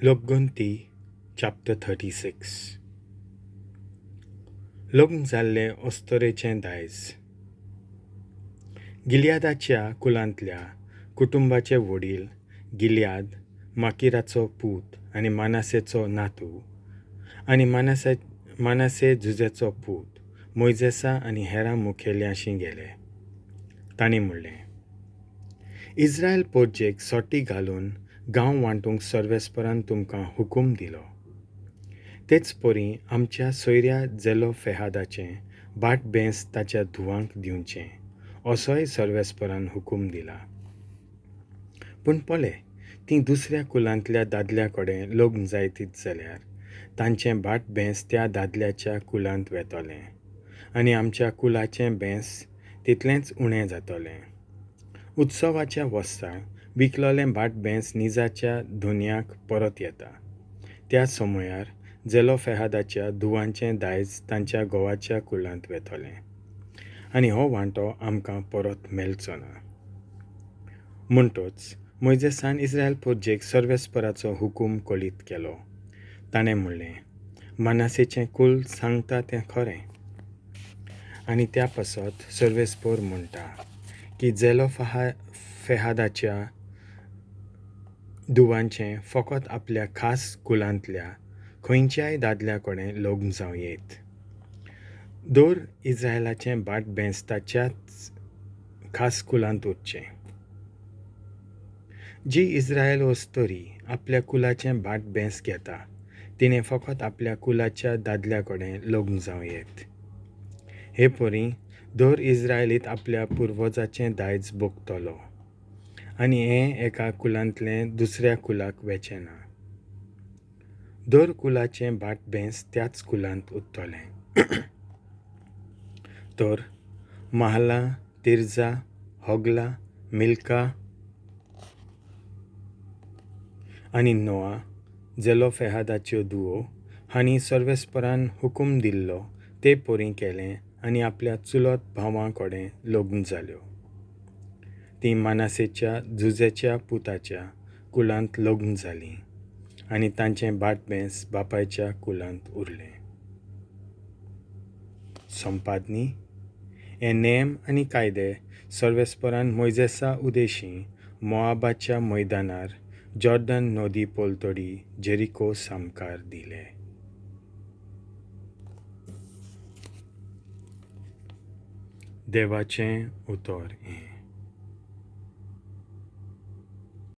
लोकगंती chapter 36. लग्न जाल्ले अस्तरेचें दायज. गिलयादाच्या कुलांतल्या कुटुंबाचे वडील गिलयाद माकिराचो पूत आनी मानासेचो नातू आनी मानासे जुजेचो पूत मोयजेसा आनी हेरां मुखेल्यांशी गेले. तांणी म्हणलें, इस्रायल पोरजेक सोटी घालून गांव वांटूंक सर्वेस्परान तुमकां हुकूम दिलो. तेच परी आमच्या सोयऱ्या झेलोफेहादाचें भाट बेंस ताच्या धुवांक दिवचें असोय सर्वेस्परान हुकूम दिला. पूण पळय, तीं दुसऱ्या कुलांतल्या दादल्या कडेन लग्न जायतीत जाल्यार तांचें भाट बेंस त्या दादल्याच्या कुलांत वेतलें आनी आमच्या कुलाचें बेंस तितलेंच उणें जातलें. उत्सवाच्या वर्सा विकलोलें भाट बेंस निजाच्या धनयाक परत येता. त्या समयार झेलोफेहादाच्या धुवांचें दायज तांच्या घोवाच्या कुलांत वेतलें आनी हो वांटो आमकां परत मेळचो ना. म्हणटच मोयजेसान इस्रायल पोरजेक सर्वेस्पराचो हुकूम कळीत केलो. ताणें म्हणलें, मानासेचें कुल सांगता तें खरें. आनी त्या पासत सर्वेस्पर म्हणटा की झेलोफेहादाच्या धुवांचें फकत आपल्या खास कुलांतल्या खंयच्याय दादल्या कडेन लग्न जावं येत. दर इस्रायलाचें भाट बेंस ताच्याच खास कुलांत उरचें. जी इस्रायल अस्तरी आपल्या कुलाचें भाट बेंस घेता तिणें फकत आपल्या कुलाच्या दादल्या कडेन लग्न जावं येत. हे परी दर इस्रायलीत आपल्या पुर्वजाचें दायज भोगतलो आनी हें एका कुलांतलें दुसऱ्या कुलाक वेचें ना. दर कुलाचें भाट बेंस त्याच कुलांत उरतलें. तर महला, तिर्जा, होगला, मिल्का आनी नोआ झेलोफेहादाच्यो धुवो हांणी सर्वेस्परान हुकूम दिल्लो ते परी केलें आनी आपल्या चुलत भावां कडेन लग्न जाल्यो. तीं मानासेच्या जुजेच्या पुताच्या कुलांत लग्न जालीं आनी तांचें भाट बेंस बापायच्या कुलांत उरलें. संपादनी हे नेम आनी कायदे सर्वेस्परान मोयजेसा उदेशीं मोआबाच्या मैदानार जॉर्डन नदी पलतडी जेरिको सामकार दिले. देवाचें उतर हें.